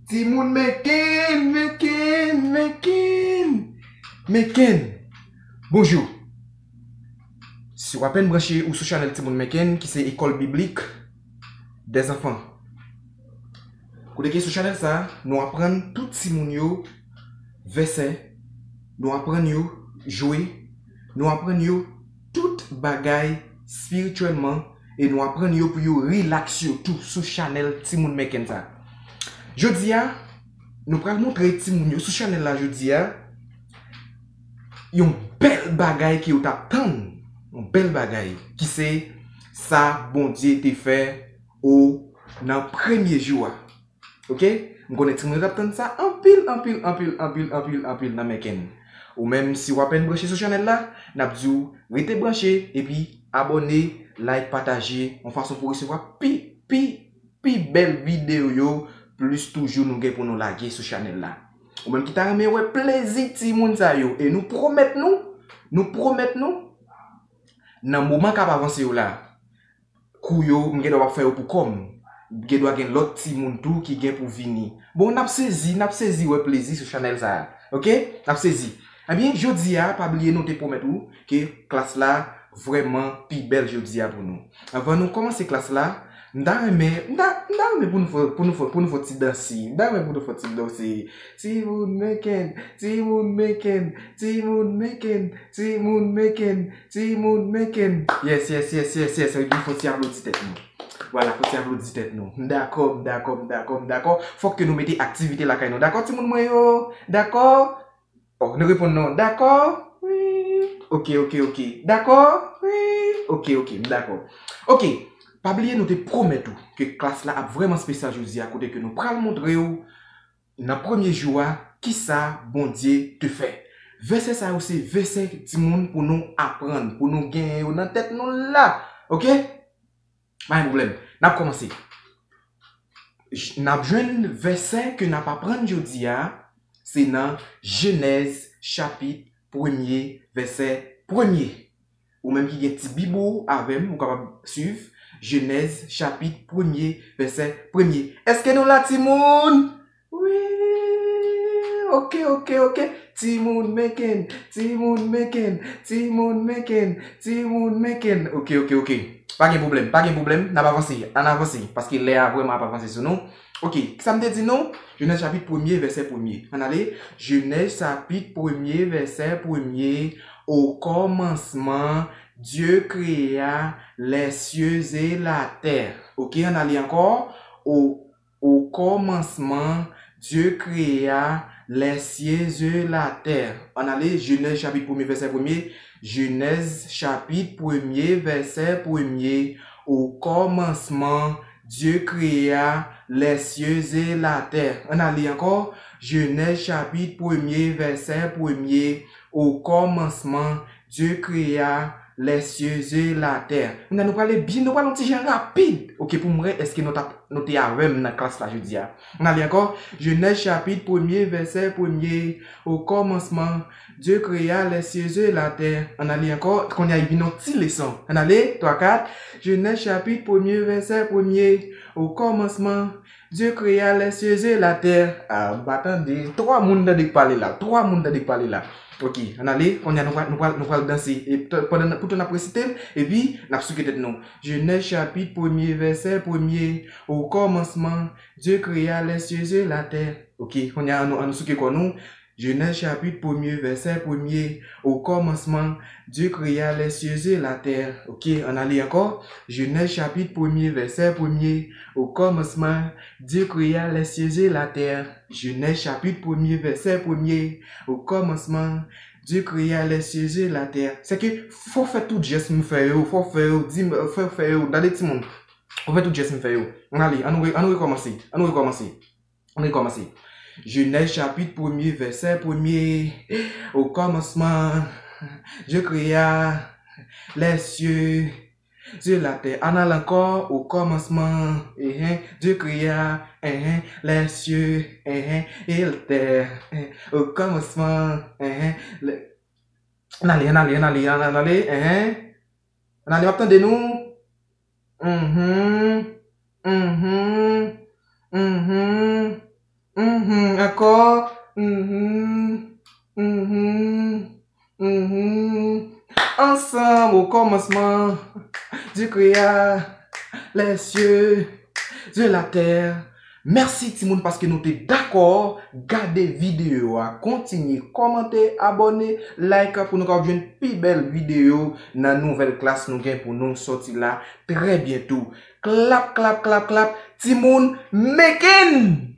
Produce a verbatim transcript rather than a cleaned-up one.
Timoun Meken, Meken, Meken, Meken. Bonjou. Si w apèn branche, ou sou chanèl Timoun Meken, ki se École Biblique des Enfants. Kote ke sou chanèl sa, nou aprann tout timoun yo vèsè, nou aprann yo jwe, nou aprann yo tout bagay espirityèlman, e nou aprann yo pou yo rilaks yo tou sou chanèl Timoun Meken sa. Jodi a, nou pral montre timoun yo sou chanèl la jodi a yon bèl bagay ke yo t ap tann, yon bèl bagay ki se sa Bondye te fè o nan premye jou a. Oke? M konnen timoun yo t ap tann sa anpil, anpil, anpil, anpil, anpil, anpil nan Meken. Ou menm, si w apèn branche sou chanèl la, n ap di w rete branche, epi abòne, like, pataje, yon fason pou resevwa pi, pi, pi bèl videyo yo, plis toujou nou gen pou nou lage sou chanèl la. Ou menm ki ta renmen wè plezi timoun sa yo, e nou pwomèt nou, nou pwomèt nou, nan moman k ap avanse yo la, kou yo, m gen dwa p ap fè yo pou kò m. Gen dwa gen lòt timoun tou ki gen pou vini. Bon, n ap sezi, n ap sezi wè plezi sou chanèl sa a. Oke? N ap sezi. Ebyen, jodi a, pa bliye nou te pwomèt ou ke klas la vrèman pi bèl jodi a pou nou. Anvan nou kòmanse klas la, m ta renmen, m ta, m ta renmen pou nou fè, pou nou fè, pou nou fè ti danse. M ta renmen pou nou fè ti danse. Timoun Meken, timoun Meken, timoun Meken, timoun Meken, timoun Meken. Yes, yes, yes, yes, yes. Epi fò ti aplodi tèt nou. Vwala, fò ti aplodi tèt nou. M dakò, m dakò, m dakò, m dakò. Fòk ke nou mete aktivite lakay nou. Dakò, timoun mwen yo? Dakò? Oh, nou reponn non. Dakò? Wi. Oke, oke, oke. Dakò? Wi. Oke, oke, m dakò. Oke. Pa bliye nou te pwomèt ou ke klas la ap vrèman espesyal jodi a, kote ke nou pral montre w nan premye jou a kisa Bondye te fè. Vèsè sa yo se vèsè timoun pou nou aprann, pou nou genyen yo nan tèt nou la. Oke? Pa gen pwoblèm. N ap kòmanse. J-, n ap jwenn vèsè ke n ap aprann jodi a, se nan Jenèz chapit premye, vèsè premye. Ou menm ki gen ti bib ou avè m, ou kapab swiv. Jenèz chapit premye, vèsè premye. Èske nou la, timoun? Wi. Oke, oke, oke. Timoun Meken, timoun Meken, timoun Meken, timoun Meken. Oke, oke, oke. Pa gen pwoblèm, pa gen pwoblèm. N ap avanse, ann avanse. Paske lè a vrèman ap avanse sou nou. Oke, kisa m te di nou? Jenèz chapit premye, vèsè premye. Ann ale. Jenèz chapit premye, vèsè premye. Au commencement, Dieu créa les cieux et la terre. Oke, ann ale ankò. Au, au commencement, Dieu créa les cieux et la terre. Ann ale, Jenèz chapit premye, vèsè premye. Jenèz chapit premye, vèsè premye. Au commencement, Dieu créa les cieux et la terre. Ann ale ankò. Jenèz chapit premye, vèsè premye. Au commencement, Dieu créa les cieux et la terre. Kounye a nou prale byen, nou pral yon ti jan rapid. Oke, pou m wè èske nou t ap, nou te avè m nan klas la jodi a. Ann ale ankò. Jenèz chapit premye, vèsè premye. Au commencement, Dieu créa les cieux et la terre. Ann ale ankò. Kounye a, li vin yon ti leson. Ann ale, twa, kat. Jenèz chapit premye, vèsè premye. Au commencement, Dieu créa les cieux et la terre. Ah, m pa tande. Twa moun tande k pale la. Twa moun tande k pale la. Oke, ann ale. Kounye a, nou pral, nou pral, nou pral danse. E t-, pandan n-, poutan n ap resite l, epi n ap souke tèt nou. Jenèz chapit premye, vèsè premye. Au commencement, Dieu créa les cieux et la terre. Oke, kounye a, ann nou, ann nou souke kò nou. Jenèz chapit premye, vèsè premye. Au commencement, Dieu créa les cieux et la terre. Oke, ann ale ankò. Jenèz chapit premye, vèsè premye. Au commencement, Dieu créa les cieux et la terre. Jenèz chapit premye, vèsè premye. Au commencement, Dieu créa les cieux et la terre. Se ke fò fè tout jès m fè yo, fò fè yo, di m, fè, fè yo, gade timoun. Fò fè tout jès m fè yo. Ann ale, ann nou re-, ann nou rekòmanse. Ann nou rekòmanse. Ann rekòmanse. Jenèz chapit premye, vèsè premye. Au commencement, Dieu créa les cieux et la terre. Ann al ankò, au commencement, enhen, Dieu créa, enhen, les cieux, enhen, et la terre, enhen, au commencement, enhen, le-, ann ale, ann ale, ann ale, ann ale, enhen. Ann ale, m ap tande nou. Mhm. Mhm. Mhm. Hmm, ensemble au commencement, Dieu créa les cieux, Dieu la terre. Mèsi timoun paske nou te dakò gade videyo a. Kontinye kòmante, abòne, like pou nou kapab jwenn pi bèl videyo nan nouvèl klas nou gen pou nou sòti la trè byento. Klap, klap, klap, klap. Timoun, meken!